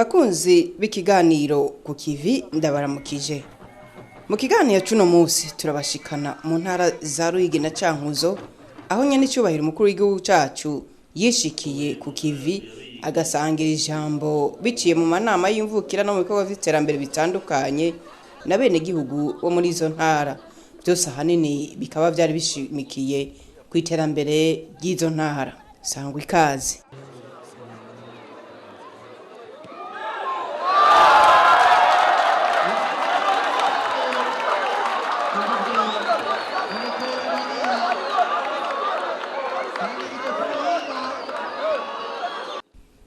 Bakunzi b'ikiganiro ku kivi, ndabaramukije. Mu kiganiro c'uno munsi turabashikana mu ntara za Ruyigi na Cankuzo, aho nyene icubahiro umukuru w'igihugu cacu yishikiye ku kivi agasangira ijambo biciye mu manama y'imvukira no mu bikorwa vy'iterambere bitandukanye na bene gihugu bo muri izo ntara. Byose ahanini bikaba vyari bishimikiye ku iterambere ry'izo ntara. Sangwa ikaze.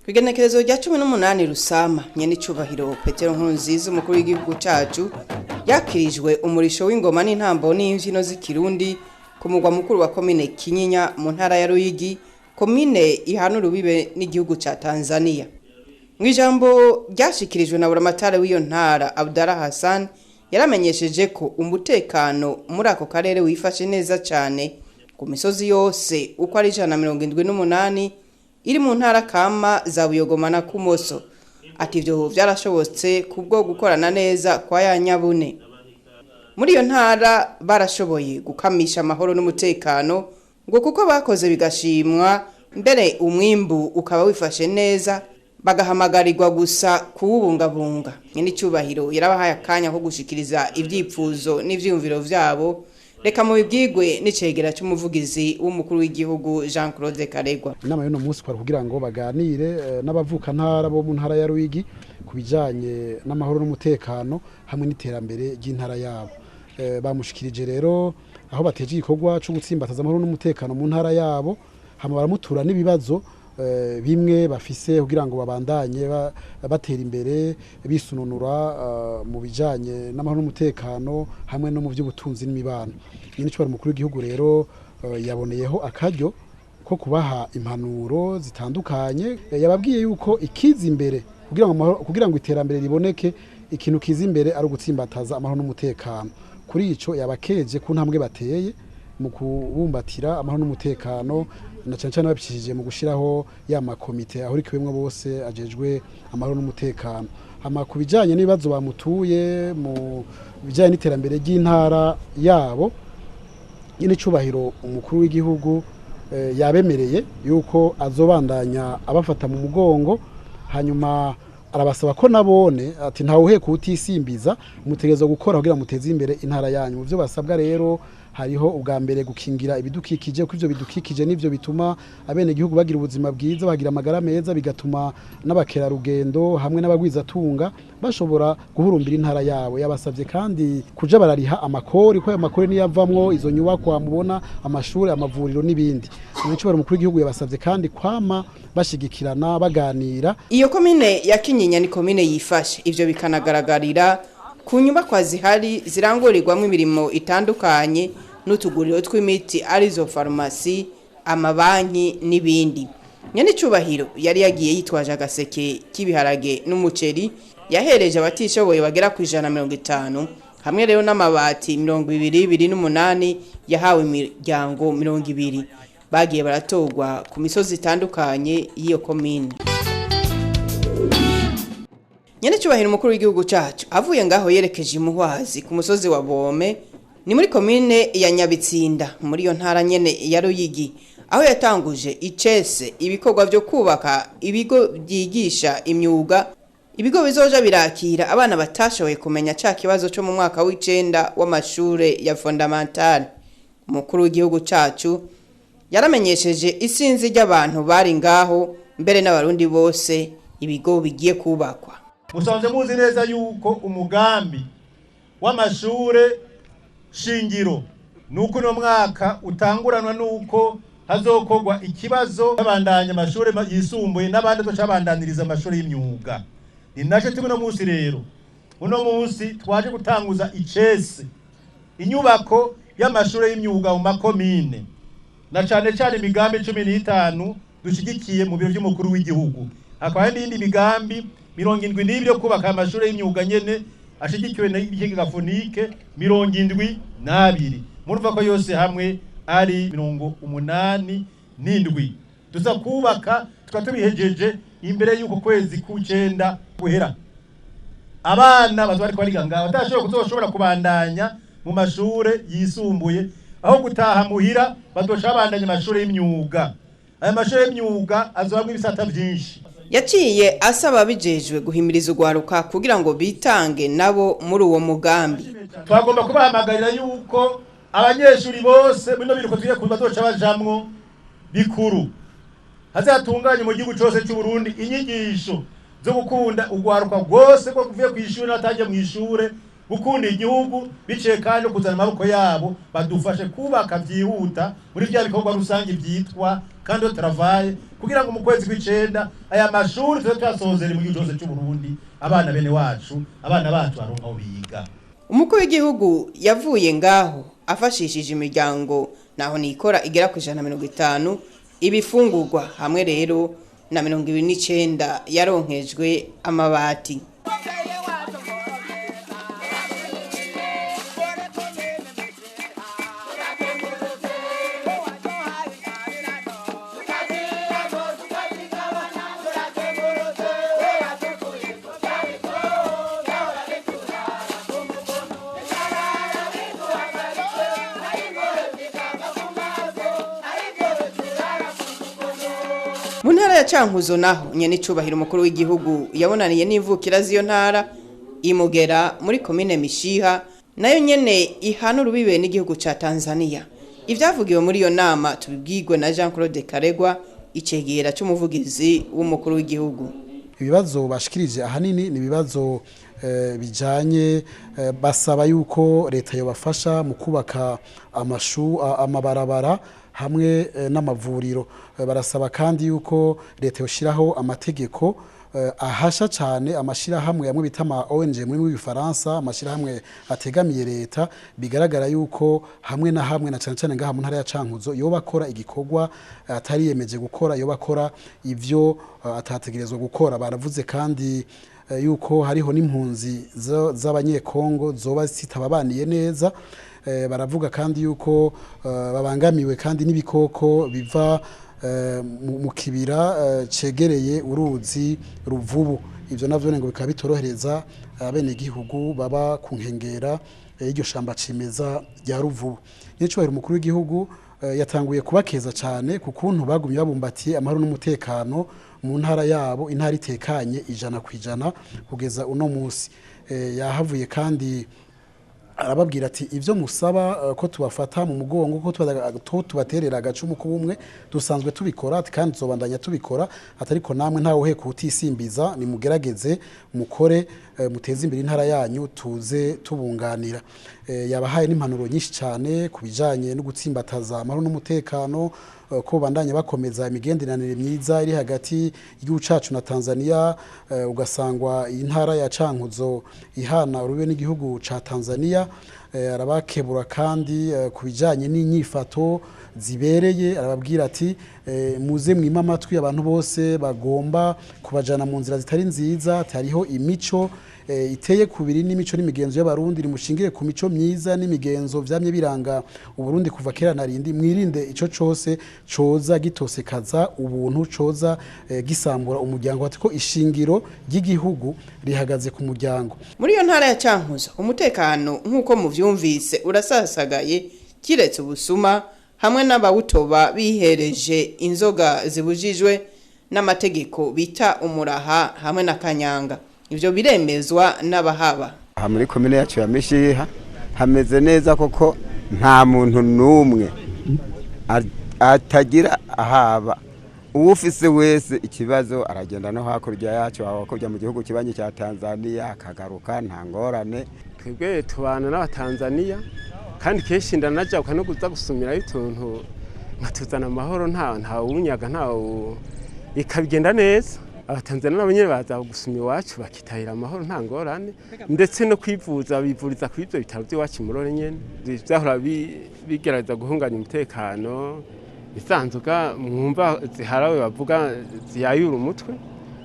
Kw'igenekerezo rya 18 Rusama, nyene icubahiro Petero Nkurunziza umukuru w'igihugu cacu yakirijwe umurisho w'ingoma n'intambo n'imvyino z'ikirundi ku mugwa mukuru wa komine Kinyinya mu ntara ya Ruyigi, komine ihana urubibe n'igihugu ca Tanzania. Mw'ijambo ryashikirijwe na buramatari w'iyo ntara Abdallah Hassan, yaramenyesheje ko umutekano muri ako karere wifashe neza cane ku misozi yose uko ari 178 iri mu ntara kama za Buyogoma na Kumoso. Ati ivyo vyarashobotse kubwo gukorana neza kwa ya nyabune. Muri iyo ntara barashoboye gukamisha amahoro n'umutekano, ngo kuko bakoze bigashimwa, mbere umwimbu ukaba wifashe neza, bagahamagarirwa gusa kuwubungabunga. Nyene icubahiro yarabahaye akanya ko gushikiriza ivyipfuzo n'ivyiyumviro vyabo. Reka mu bibwigwe n'icegera c'umuvugizi w'umukuru w'igihugu Jean Claude Karegwa. Inama y'uno munsi kwari kugira ngo baganire n'abavuka ntara bo mu ntara ya Ruyigi ku bijanye n'amahoro n'umutekano hamwe n'iterambere ry'intara yabo. Bamushikirije rero aho bateje igikorwa co gutsimbataza amahoro n'umutekano mu ntara yabo, hama baramutura n'ibibazo bimwe bafise kugira ngo babandanye batera imbere bisununura mu bijanye n'amahoro n'umutekano hamwe no mu by'ubutunzi n'imibano. Nyine cyo mukuru w'igihugu rero yaboneyeho akaryo ko kubaha impanuro zitandukanye. Yababwiye yuko ikiza imbere kugira ngo iterambere riboneke, ikintu kiza imbere ari ugutsimbataza amahoro n'umutekano. Kuri ico yabakeje ku ntambwe bateye mu kubumbatira amahoro n'umutekano, na cyane cyane babicishije mu gushiraho ya makomite ahurikiwemwo bose ajejwe amahoro n'umutekano. Hama ku bijanye n'ibibazo bamutuye mu bijanye n'iterambere ry'intara yabo, nyine cubahiro umukuru w'igihugu yabemereye yuko azobandanya abafata mu mugongo. Hanyuma arabasaba ko nabone ati ntawe uheka utisimbiza, mutegerezwa gukora kugira muteze imbere intara yanyu. Mu byo basabwa rero hariho ubwa mbere gukingira ibidukikije, kuko ivyo bidukikije nivyo bituma abene gihugu bagira ubuzima bwiza, bagira amagara meza, bigatuma n'abakerarugendo hamwe n'abagwizatunga bashobora guhurumbira intara yabo. Yabasavye kandi kuja barariha amakori, ko ayo makori niyavamwo izo nyubakwa mubona, amashuri, amavuriro n'ibindi. Umucubaro mukuru w'igihugu yabasavye kandi kwama bashigikirana baganira. Iyo komine ya Kinyinya ni komine yifashe, ivyo bikanagaragarira ku nyubakwa zihari zirangurirwamwo imirimo itandukanye n'utuguriro tw'imiti arizo farumasi, amabanki n'ibindi. Nyene icubahiro yari yagiye yitwaje agaseke k'ibiharage n'umuceri, yahereje abatishoboye bagera ku 150, hamwe rero n'amabati 28 yahawe imiryango 20 bagiye baratorwa ku misozi itandukanye y'iyo komine. Nyene icubahiro umukuru w'igihugu cacu avuye ngaho yerekeje Imuhwazi ku musozi wa Bome, ni muri komine ya Nyabitsinda muri iyo ntara nyene ya Ruyigi, aho yatanguje icese ibikorwa vyo kubaka ibigo byigisha imyuga, ibigo bizoja birakira abana batashoboye kumenya ca kibazo co mu mwaka w'icenda w'amashure ya fondamentale. Umukuru w'igihugu cacu yaramenyesheje isinzi ry'abantu bari ngaho, mbere n'abarundi bose, ibigo bigiye kubakwa. Musanze muzi neza yuko umugambi w'amashure shingiro nuko no mwaka utanguranwa nuko hazokorwa ikibazo babandanya amashure yisumbuye n'abandi bacabandaniriza amashure y'imyuga. Ni naco turi no munsi rero, uno munsi twaje gutanguza icese inyubako y'amashure y'imyuga mu makomine, na cane cane imigambi 15 dushigikiye mu biro by'umukuru w'igihugu. Hakaba n'indi migambi 72 yo kubaka amashure y'imyuga nyene ashigikiwe n'ikigega Fonike 72. Murumva ko yose hamwe ari 87. Dusa kubaka tukatubihejeje imbere y'uko kwezi k'ucenda Guhera abana bazo bariko bariga ngaho batashobora kuzoshobora kubandanya mu mashure yisumbuye, aho gutaha muhira bazoca babandanya amashure y'imyuga. Aya mashure y'imyuga azobamwo ibisata vyinshi. Yaciye asaba ababijejwe guhimiriza urwaruka kugira ngo bitange nabo muri uwo mugambi. Twagomba kubahamagarira yuko abanyeshuri bose bino biruko tugiye kuba bazoca bajamwo bikuru, hazatunganye mu gihugu cose c'u Burundi inyigisho zo gukunda urwaruka rwose rwo kuvuye kw'ishure n'abatagiye mw'ishure, gukunda igihugu biciye kandi no kuzana amaboko yabo badufashe kubaka vyihuta muri vya bikorwa rusange vyitwa kandi travail, kugira ngo mu kwezi kw'icenda aya mashuri tuze tuyasozere mu gihugu cose c'u Burundi, abana bene wacu, abana bacu baronka aho biga. Umukuru w'igihugu yavuye ngaho afashishije imiryango naho nikora igera ku 150 ibifungurwa, hamwe rero na 29 yaronkejwe amabati. Mu ntara ya Cankuzo naho nyenicubahiro umukuru w'igihugu yabonaniye n'imvukira z'iyo ntara imugera muri komine Mishiha, nayo nyene ihana urubibe n'igihugu ca Tanzania. Ivyavugiwe muri iyo nama tubibwirwe na Jean Claude Karegwa, icegera c'umuvugizi w'umukuru w'igihugu. Ibibazo bashikirije ahanini ni ibibazo bijanye, basaba yuko leta yobafasha mu kubaka amabarabara hamwe n'amavuriro. Barasaba kandi yuko leta yoshiraho amategeko ahasha cane amashirahamwe amwe bita ama ONG muri Gifaransa, amashirahamwe ategamiye leta. Bigaragara yuko hamwe na hamwe na cane cane ngaha mu ntara ya Cankuzo yoba akora igikorwa atari yemeje gukora, yoba akora ivyo atategerezwa gukora. Baravuze kandi yuko hariho n'impunzi z'abanyekongo zoba zitababaniye neza. Baravuga kandi yuko babangamiwe kandi n'ibikoko biva mu kibira cegereye uruzi Ruvubu. Ivyo navyo ngo bikaba bitorohereza abenegihugu baba ku nkengera y'iryo shamba cimeza rya Ruvubu. Nyecubahiro umukuru w'igihugu yatanguye kubakeza cane ku kuntu bagumye babumbatiye amahoro n'umutekano mu ntara yabo, intara itekanye 100% kugeza uno musi. Yahavuye kandi arababwira ati ivyo musaba ko tubafata mu mugongo, ko tubaterera agacumu k'ubumwe, dusanzwe tubikora kandi tuzobandanya tubikora, atariko namwe ntawe uheka utisimbiza, nimugerageze mukore, muteze imbere intara yanyu, tuze tubunganira. Yabahaye n'impanuro nyinshi cyane ku bijanye no gutsimbataza amahoro n'umutekano, ko bandanya bakomeza imigenderanire myiza iri hagati y'igihugu cacu na Tanzania. Ugasangwa intara ya Cankuzo ihana urubibe n'igihugu ca Tanzania. Arabakebura kandi ku bijanye n'inyifato zibereye, arababwira ati muze mwima amatwi abantu bose bagomba kubajana mu nzira zitari nziza, hariho imico iteye kubiri n'imico n'imigenzo y'abarundi, nimushingire ku mico myiza n'imigenzo vyamye biranga Uburundi kuva kera narindi, mwirinde ico cose coza gitosekaza ubuntu, coza gisambura umuryango, ati ko ishingiro ry'igihugu rihagaze ku muryango. Muri iyo ntara ya Cankuzo umutekano nk'uko muvyumvise urasasagaye, kiretse ubusuma hamwe n'abawutoba bihereje inzoga zibujijwe n'amategeko bita umuraha hamwe na kanyanga. Ivyo biremezwa n'abahaba. Aha muri komine yacu ya Mishiha hameze neza koko nta muntu n'umwe atagira ahaba. Uwufise wese ikibazo aragenda no hakurya yacu, hakurya mu gihugu kibanyi cya Tanzania akagaruka nta ngorane. Twebwe tubana n'abatanzania kandi kenshi ndanaja no kuza gusumira utuntu nkatuzana amahoro, nta wunyaga, nta ikabigenda neza. Abatanzania nabo nyene baza gusuma iwacu bakitahira amahoro nta ngorane, ndetse no kwivuza bivuriza ku ivyo bitaro by'iwacu murore nyene. Vyahora bigerageza guhunganya umutekano, isanzuka mwumva ziharawe bavuga ziyayura umutwe,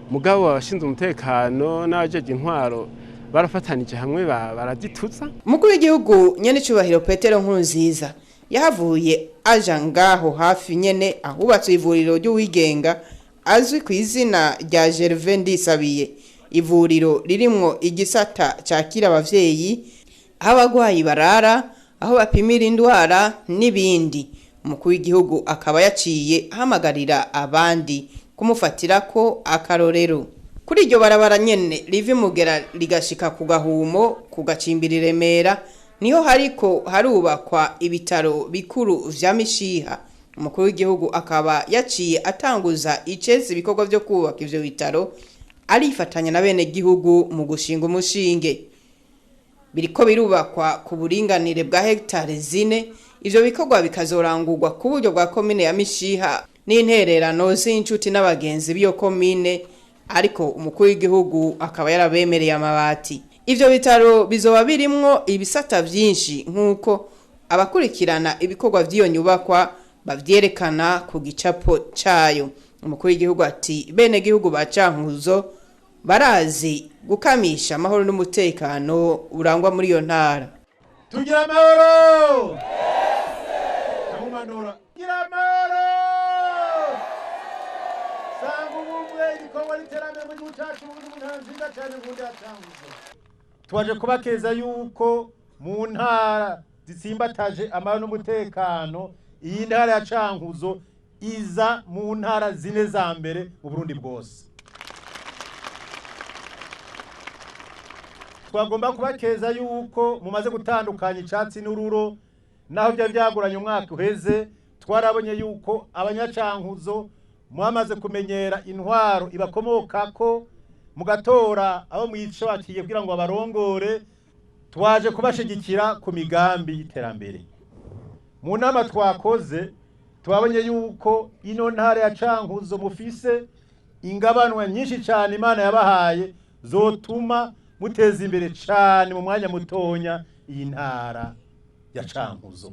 mugabo abashinzwe umutekano n'abajeje intwaro barafatanije hamwe barazituza. Umukuru w'igihugu nyenicubahiro Petero Nkurunziza yahavuye aja ngaho hafi nyene ahubatse ivuriro ry'uwigenga azwi ku izina rya Gervais Ndisabiye. ivuriro ririmwo igisata cakira abavyeyi, aho abagwayi barara, aho bapimira indwara n'ibindi. Umukuru w'igihugu akaba yaciye ahamagarira abandi kumufatirako akarorero. Kuri iryo barabara nyene riva Imugera rigashika ku Gahumo, ku Gacimbiri Remera, niho hariko harubakwa ibitaro bikuru vya Mishiha. Umukuru w'igihugu akaba yaciye atanguza icese ibikorwa vyo kubaka ivyo bitaro, arifatanya na bene gihugu mu gushinga umushinge. Biriko birubakwa ku buringanire bwa hegitare 4, ivyo bikorwa bikazorangurwa ku buryo bwa komine ya Mishiha n'intererano z'inshuti n'abagenzi b'iyo komine, ariko umukuru w'igihugu akaba yarabemereye amabati. Ivyo bitaro bizoba birimwo ibisata vyinshi nk'uko abakurikirana ibikorwa vy'iyo nyubakwa bavyerekana ku gicapo cayo. Umukuru w'igihugu ati bene gihugu ba Cankuzo barazi gukamisha amahoro n'umutekano urangwa muri iyo ntara. Tugira amahoro! Ndamumanura. Tugira amahoro! Sanga ubumwe, ibikorwa n'iterambere mu gihugu cyacu, mu ntara nziza cyane nkunda ya Cankuzo. Twaje kubakeza yuko mu ntara zitsimbataje amahoro n'umutekano, iyi ntara ya Cankuzo iza mu ntara 4 za mbere mu Burundi bwose. Twagomba kubakeza yuko mumaze gutandukanya icatsi n'ururo, naho bya byaguranye umwaka uheze, twarabonye yuko abanyacankuzo mwamaze kumenyera intwaro ibakomokako, mugatora abo mwicakiye kugira ngo abarongore. Twaje kubashigikira ku migambi y'iterambere. Mu nama twakoze twabonye yuko ino ntara ya Cankuzo mufise ingabanwa nyinshi cyane Imana yabahaye zotuma muteza imbere cyane mu mwanya mutonya iyi ntara ya Cankuzo.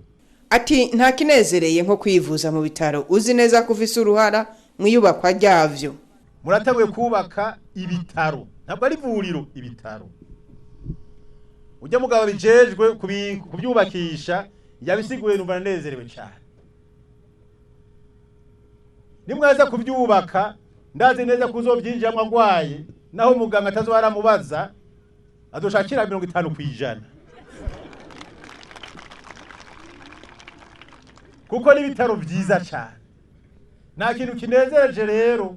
Ati nta kinezereye nko kwivuza mu bitaro uzi neza ko ufise uruhara mu iyubakwa ryavyo. Muratanguye kubaka ibitaro, ntabwo ari ivuriro, ibitaro. Ujya mugabo bijejwe kubyubakisha yabisiguye, numva nanezerewe cyane. Nimwaza kubyubaka ndazi neza kuzobyinjiramo agwaye, naho muganga atazo aramubaza azoshakira 50%. Kuko ni ibitaro vyiza cyane. Nta kintu kinezereje rero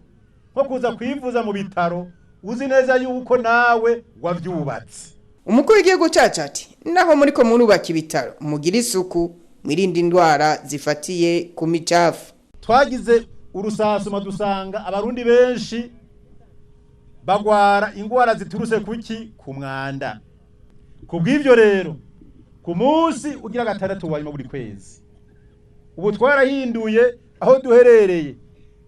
nko kuza kwivuza mu bitaro uzi neza yuko nawe wavyubatse. Umukuru w'igihugu cacu ati naho muriko murubaka ibitaro mugire isuku, mwirinde indwara zifatiye ku micafu. Twagize urusasuma dusanga abarundi benshi bagwara ingwara ziturutse kuki? Ku mwanda. Kubw'ivyo rero ku munsi ugira gatandatu wa nyuma buri kwezi, ubu twarahinduye aho duherereye,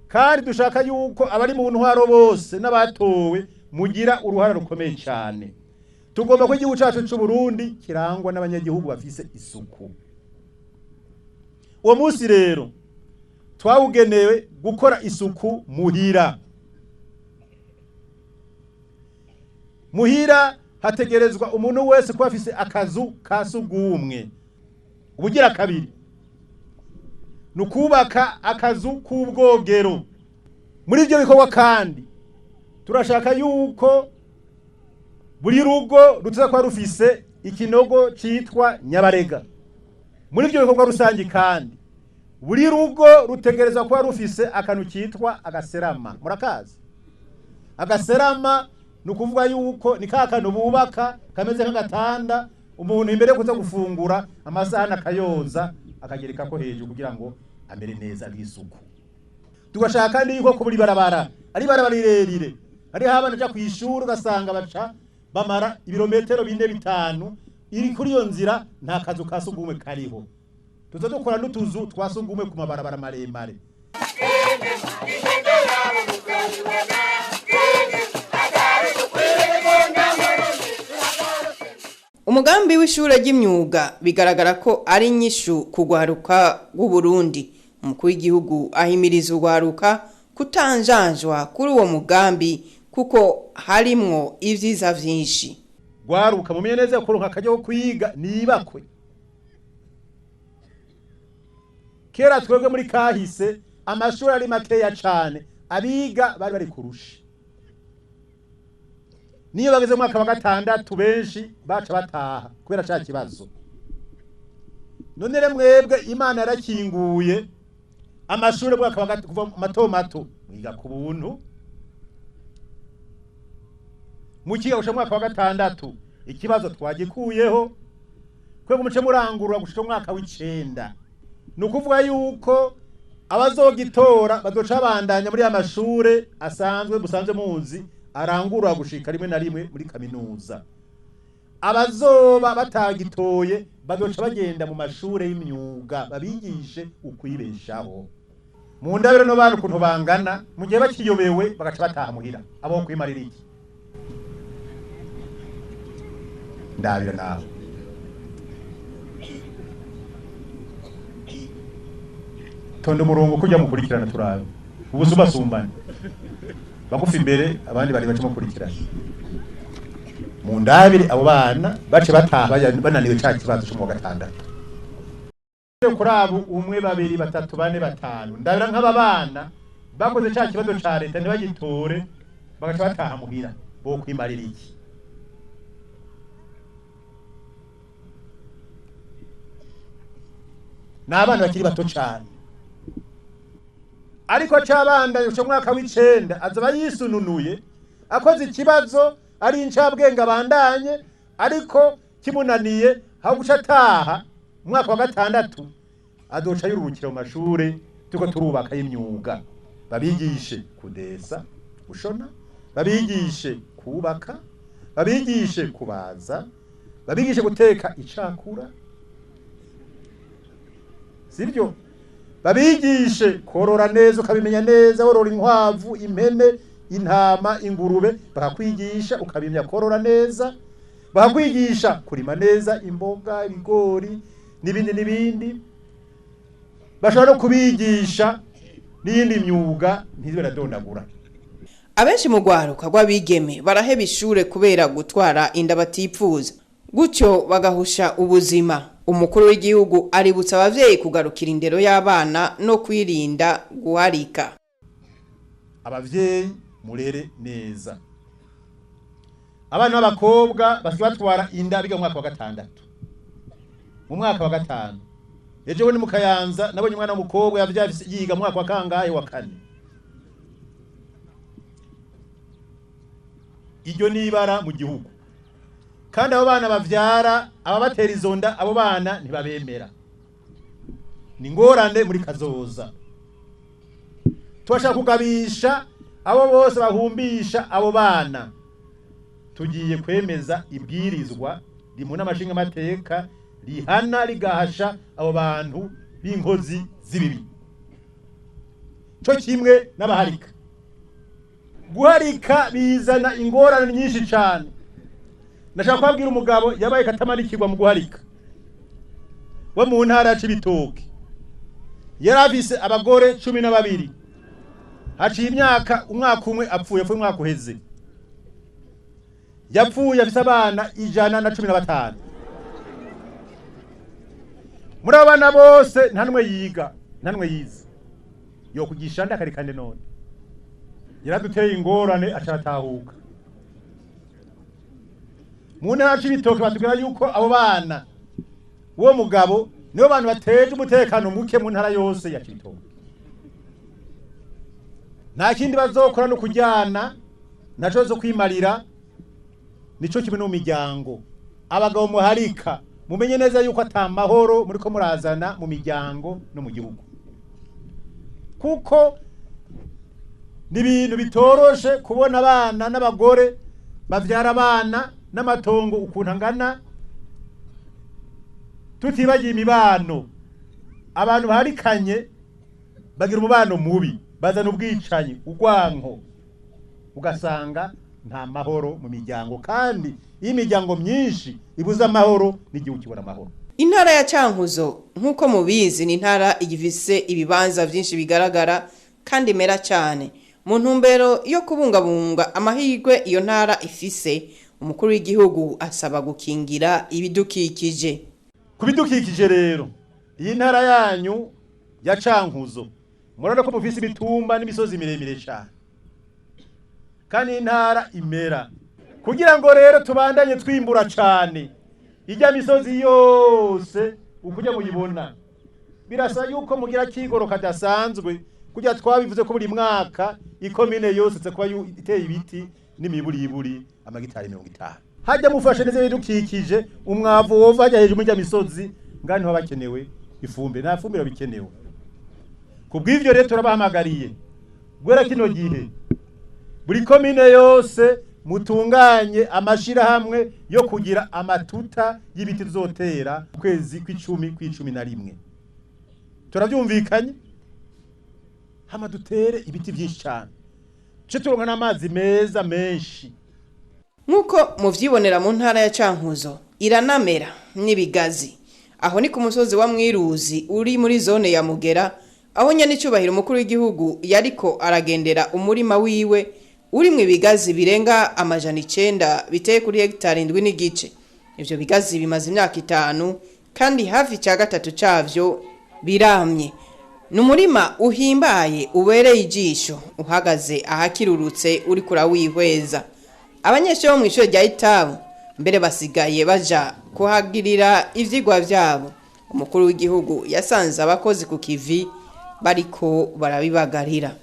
kandi dushaka yuko abari mu ntwaro bose n'abatowe mugira uruhara rukomeye cyane. Tugomba ko igihugu cyacu cy'u Burundi kirangwa n'abanyagihugu bafise isuku. Uwo munsi rero twawugenewe gukora isuku muhira. Muhira hategerezwa umuntu wese kuba afise akazu ka sugumwe. Ubugira kabiri nukubaka akazu k'ubwogero. Muri ibyo bikorwa kandi turashaka yuko buri rugo rutuza kuba rufise ikinogo citwa nyabarega. Muri ibyo bikorwa rusangi kandi buri rugo rutegerezwa kuba rufise akantu kitwa agaserama. Murakazi? Agaserama nukuvuga yuko ni ka kantu bubaka kameze nk'agatanda, umuntu imbere yo kuza gufungura amasahani akayoza akagereka ko hejuru kugira ngo amere neza n'isuku. Tugashaka kandi yuko kuburi barabara ari barabara rirerire, ari habana ja kwishura ugasanga baca bamara ibirometero 4 5 iri kuri iyo nzira nta kazu ka sugumwe kariho. Tuzadukora n'utuzu twasugumwe ku mabarabara maremare. Umugambi w'ishure ry'imyuga bigaragara ko ari inyishu kugwaruka rw'Uburundi. Umukuru w'igihugu ahimiriza urwaruka kutanjanjwa kuri uwo mugambi kuko harimwo ivyiza vyinshi. Gwaruka mumenye neza kuronka akaryo ko kwiga nibakwe. Kera twebwe muri kahise amashuri ari makeya cane, abiga bari bari kurusha. Niyo bageze mu mwaka wa gatandatu, benshi baca bataha kubera ca kibazo. None rero mwebwe Imana yarakinguye amashuri, mwaka wa kuva mato mato mwiga ku buntu, mukiga gushika mwaka wa gatandatu ikibazo twagikuyeho, kwego muce murangurura gushika umwaka w'icenda. Ni ukuvuga yuko abazogitora bazoca bandanya muri ya mashure asanzwe musanzwe muzi arangurura gushika rimwe na rimwe muri kaminuza. Abazoba batagitoye bazoca bagenda mu mashure y'imyuga, babigishe ukwibeshaho. Mu ndabiro no bana ukuntu bangana, mu gihe bakiyobewe bagaca bataha muhira, abo kwimarira iki? Ndabira nawe tonda umurongo kujya mukurikirana, turabe ubusumbasumbane, bagufi imbere, abandi bari bace mukurikirana. Mu ndabire abo bana bace bataha bananiwe ca kibazo cyo mu wa gatandatu. Kuri abo umwe, babiri, batatu, bane, batanu, ndabira nk'aba bana bakoze ca kibazo ca leta ntibagitore, bagaca bataha muhira, bo kwimarira iki? Ni abana bakiri bato cane, ariko cabandanye gushika mwaka w'icenda azaba yisununuye, akoze ikibazo ari incabwenge abandanye, ariko kimunaniye aho guca ataha mu mwaka wa gatandatu azoca yururukira mu mashure turiko turubaka y'imyuga, babigishe kudesa, gushona, babigishe kubaka, babigishe kubaza, babigishe guteka icakura, sibyo, babigishe korora neza, ukabimenya neza, worora inkwavu, impene, intama, ingurube, bakakwigisha ukabimenya korora neza, bakakwigisha kurima neza imboga, ibigori n'ibindi n'ibindi. Bashobora no kubigisha n'iyindi myuga ntizibe baradondagura. Abenshi mu rwaruka rw'abigeme baraheba ishure kubera gutwara inda batipfuza, gutyo bagahusha ubuzima. Umukuru w'igihugu aributsa abavyeyi kugarukira indero y'abana no kwirinda guharika. Abavyeyi murere neza abana b'abakobwa basigaye batwara inda biga mu mwaka wa gatandatu, mu mwaka wa gatanu. Ejo bundi mu Kayanza nabonye umwana w'umukobwa yavyaye yiga mu mwaka wa kangahe? Wa kane. Iryo ni ibara mu gihugu. Kandi abo bana bavyara, ababatera izo nda, abo bana ntibabemera, ni ingorane muri kazoza. Tubashaka kugabisha abo bose bahumbisha abo bana. Tugiye kwemeza ibwirizwa rimuna amashinga amateka rihana rigahasha abo bantu b'inkozi z'ibibi, co kimwe n'abaharika. Guharika bizana ingorane nyinshi cane. Ndashaka kubabwira umugabo yabaye katamanikirwa mu guharika wo mu ntara ya Cibitoke. Yari afise abagore 12. Haciye imyaka, umwaka umwe apfuye, apfuye umwaka uheze, yapfuye afise abana 115. Muri abo bana bose nta n'umwe yiga, nta n'umwe yize. Yokugisha ndakarikane none yaraduteye ingorane, acaratahuka. Mu ntara ya Cibitoke batubwira yuko abo bana uwo mugabo nibo bantu bateje umutekano muke mu ntara yose ya Cibitoke. Nta kindi bazokora no kujyana naco zo kwimarira. Nico kimwe no mu miryango. Abagabo muharika, mumenye neza yuko ata mahoro muriko murazana mu miryango no mu gihugu, kuko ni ibintu bitoroshe kubona abana n'abagore bavyara abana n'amatongo ukuntu angana, tutibagiye imibano. Abantu baharikanye bagira umubano mubi, bazana ubwicanyi, urwanko, ugasanga nta mahoro mu miryango. Kandi iyo imiryango myinshi ibuze amahoro, n'igihugu kibura amahoro. Intara ya Cankuzo, nk'uko mubizi, ni intara igifise ibibanza vyinshi bigaragara kandi imera cane. Mu ntumbero yo kubungabunga amahirwe iyo ntara ifise, umukuru w'igihugu asaba gukingira ibidukikije. Ku bidukikije rero, iyi ntara yanyu ya Cankuzo murabona ko mufise imitumba n'imisozi miremire cane, kandi iyi ntara imera. Kugira ngo rero tubandanye twimbura cane, ijya misozi yose ukujya muyibona, birasa yuko mugira kigoro kadasanzwe. Kugira twabivuze ko buri mwaka ikomine yose iza kuba iteye ibiti n'imiburiburi amagitari 50. Hajya mufashe neza ibidukikije, umwavu wova hajya hejuru muri misozi ngani niho bakenewe ifumbire, nta fumbire bikenewe. Kubw'ivyo rero turabahamagariye guhera kino gihe buri komine yose mutunganye amashirahamwe yo kugira amatuta y'ibiti tuzotera kwezi kw'icumi kw'icumi na rimwe. Turavyumvikanye? Hama dutere ibiti vyinshi cane, tuce turonka n'amazi meza menshi. Nk'uko muvyibonera mu ntara ya Cankuzo iranamera n'ibigazi. Aho ni ku musozi wa Mwiruzi uri muri zone ya Mugera, aho nyenicubahiro umukuru w'igihugu yariko aragendera umurima wiwe urimwo ibigazi birenga 900 biteye kuri hegitari 7.5. Ivyo bigazi bimaze imyaka 5 kandi hafi cya gatatu cavyo biramye. Ni umurima uhimbaye ubereye ijisho, uhagaze ahakirurutse uriko urawihweza. Abanyeshuri bo mw'ishure rya Itabu mbere basigaye baja kuhagirira ivyigwa vyabo. Umukuru w'igihugu yasanze abakozi ku kivi bariko barabibagarira.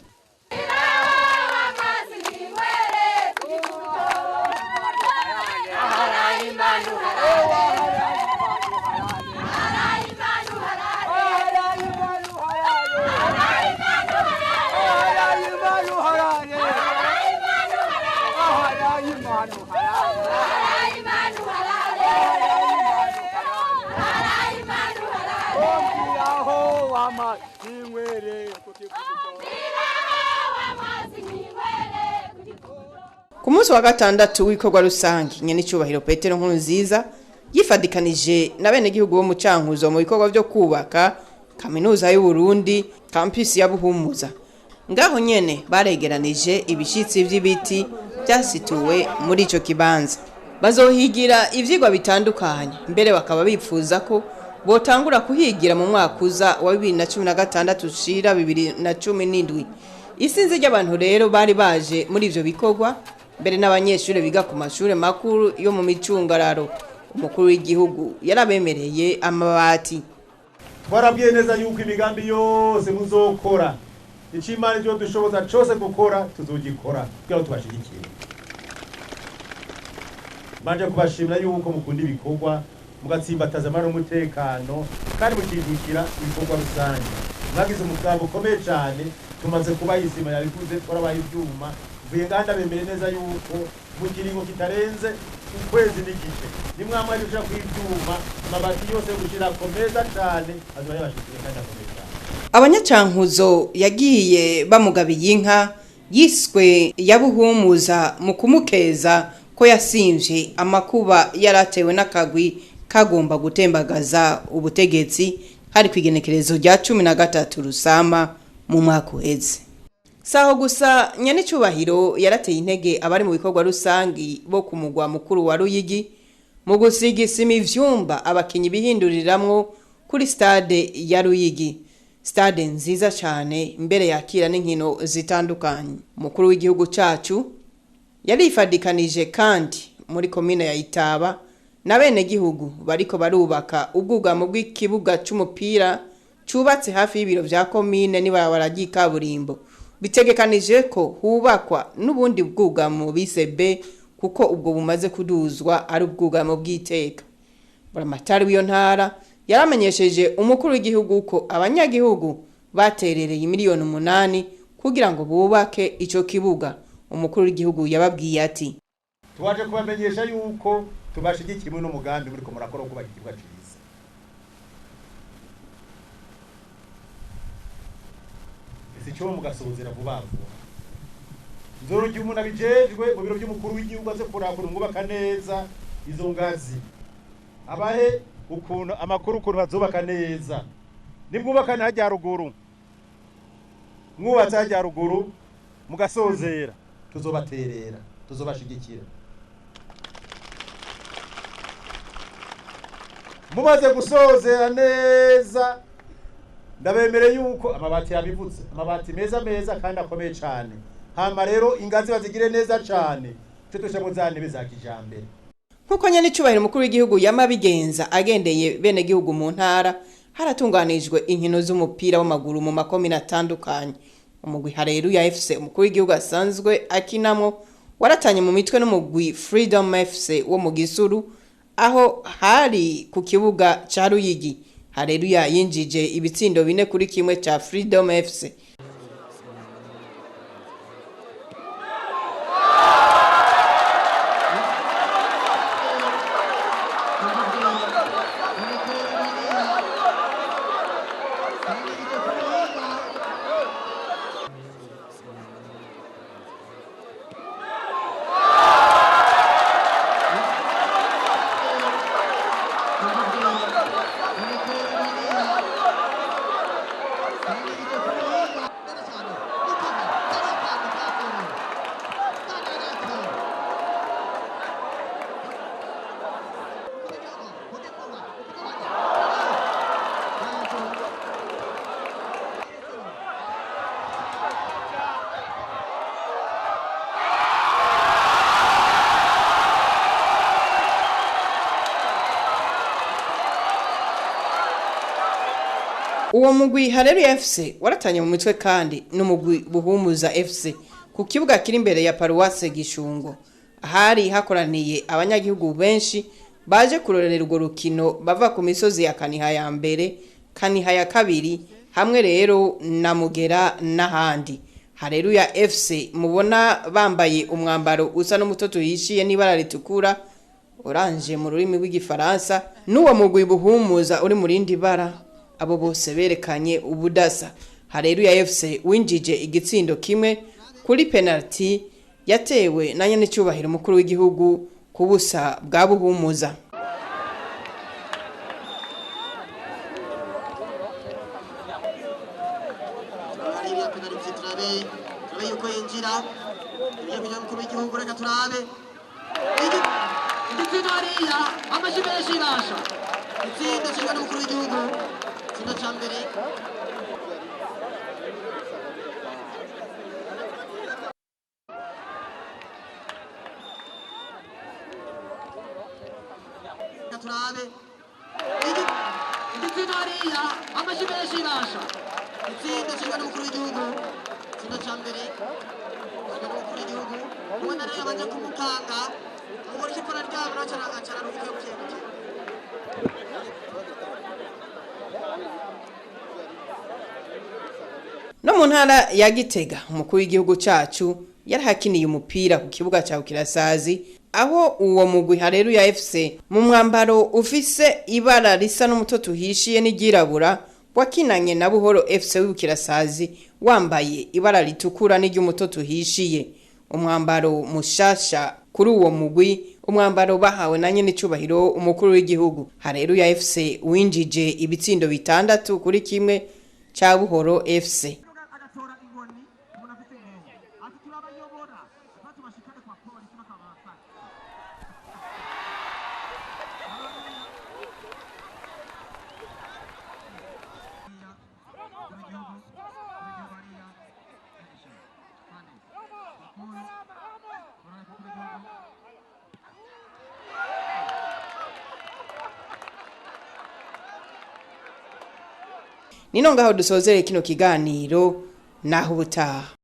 Ku munsi wa gatandatu w'ibikorwa rusange, nyenicubahiro Petero Nkurunziza yifadikanije na benegihugu bo mu Cankuzo mu bikorwa vyo kubaka kaminuza y'u Burundi campus ya Buhumuza. Ngaho nyene baregeranije ibishitsi vy'ibiti vyasituwe muri ico kibanza. Bazohigira ivyigwa bitandukanye, mbere bakaba bipfuza ko botangura kuhigira mu mwaka uza wa 2016 ushira 2017. Isinzi ry'abantu rero bari baje muri ivyo bikorwa, mbere n'abanyeshure biga ku mashure makuru yo mu micungararo. Umukuru w'igihugu yarabemereye amabati. Twarabwiye neza yuko imigambi yose muzokora, ico Imana izodushoboza cose gukora tuzogikora kugira ngo tubashigikire. Mbanje kubashimira yuko mukunda ibikorwa, mugatsimbataza amahoro n'umutekano kandi mukijukira ibikorwa rusange. Mwagize umugambi ukomeye cane, tumaze kubaha isima yabivuze, twarabaha ivyuma. Mvuye ngaha ndabemere neza yuko mu kiringo kitarenze ukwezi n'igice nimwamara gushira kw'ivyuma, amabati yose yo gushirako meza cane azoba yabashikiriye kandi akomeye cane. Abanyacankuzo yagiye bamugabiye inka yiswe Yabuhumuza mu kumukeza ko yasimvye amakuba yaratewe n'akagwi kagomba gutembagaza ubutegetsi, hari kwigenekerezo rya 13 Rusama mu mwaka uheze. Saho gusa nyenicubahiro yarateye intege abari mu bikorwa rusangi bo ku mugwa mukuru wa Ruyigi mu gusiga isima ivyumba abakinyi bihinduriramwo kuri stade ya Ruyigi. Stade nziza cane mbere yakira n'inkino zitandukanye. Umukuru w'igihugu cacu yarifadikanije kandi muri komine ya Itaba na bene gihugu bariko barubaka ubwugamo bw'ikibuga c'umupira cubatse hafi y'ibiro vya komine n'ibarabara ry'ikaburimbo. Bitegekanije ko hubakwa n'ubundi bwugamo bise B, kuko ubwo bumaze kuduzwa ari ubwugamo bw'iteka. Buramatari w'iyo ntara yaramenyesheje umukuru w'igihugu ko abanyagihugu baterereye miliyoni 8 kugira ngo bubake ico kibuga. Umukuru w'igihugu yababwiye ati: Twaje kubamenyesha yuko tubashigikiye muri n'umugambi muriko murakora wo kubaka ikibuga ciza. Ese cyo mugasozera vuba vuba. Nzoro umuntu abijejwe mu biro by'umukuru w'igihugu aze kurakura ngubaka neza izo ngazi. Abahe ukuntu amakuru ukuntu bazubaka neza. Nimwubaka hajya ruguru, mwubatse hajya ruguru mugasozera, tuzobaterera, tuzobashigikira. Mumaze gusozera neza, ndabemereye yuko amabati yabivutse, amabati meza meza kandi akomeye cyane. Hama rero ingazi bazigire neza cyane. Cyo dushamo za ntebe za kijambere. Nkuko nyene icubahiro umukuru w'igihugu yamabigenza agendeye bene gihugu mu ntara, haratunganijwe inkino z'umupira w'amaguru mu makomine atandukanye. Umugwi Haleluya FC umukuru w'igihugu asanzwe akinamo waratanye mu mitwe n'umugwi Freedom FC wo mu Gisuru, aho hari ku kibuga ca Ruyigi. Haleluya yinjije ibitsindo 4-1 ca Freedom FC. Uwo mugwi Haleluya FC waratanye mu mitwe kandi n'umugwi Buhumuza FC ku kibuga kiri imbere ya Paruwase Gishungo, ahari hakoraniye abanyagihugu benshi baje kurorera urwo rukino bava ku misozi ya Kaniha ya mbere, Kaniha ya kabiri, hamwe rero na Mugera n'ahandi. Haleluya FC mubona bambaye umwambaro usa n'umutoto uhishiye n'ibara ritukura, oranje mu rurimi rw'igifaransa, n'uwo mugwi Buhumuza uri mu rindi bara. Abo bose berekanye ubudasa. Haleluya FC winjije igitsindo kimwe kuri penalty yatewe na nyene cyubahiro umukuru w'igihugu ku busa bwa Buhumuza. No mu ntara ya Gitega umukuru w'igihugu cacu yarahakiniye umupira ku kibuga ca Bukirasazi, aho uwo mugwi Haleluya FC mu mwambaro ufise ibara risa n'umutoto uhishiye n'iryirabura wakinanye na Buhoro FC w'Ibukirasazi wambaye ibara ritukura n'iry'umutoto uhishiye. Umwambaro mushasha kuri uwo mugwi, umwambaro bahawe na nyene icubahiro umukuru w'igihugu. Haleluya FC winjije ibitsindo 6-1 ca Buhoro FC. Nino ngaho dusozere kino kiganiro naho ubutaha.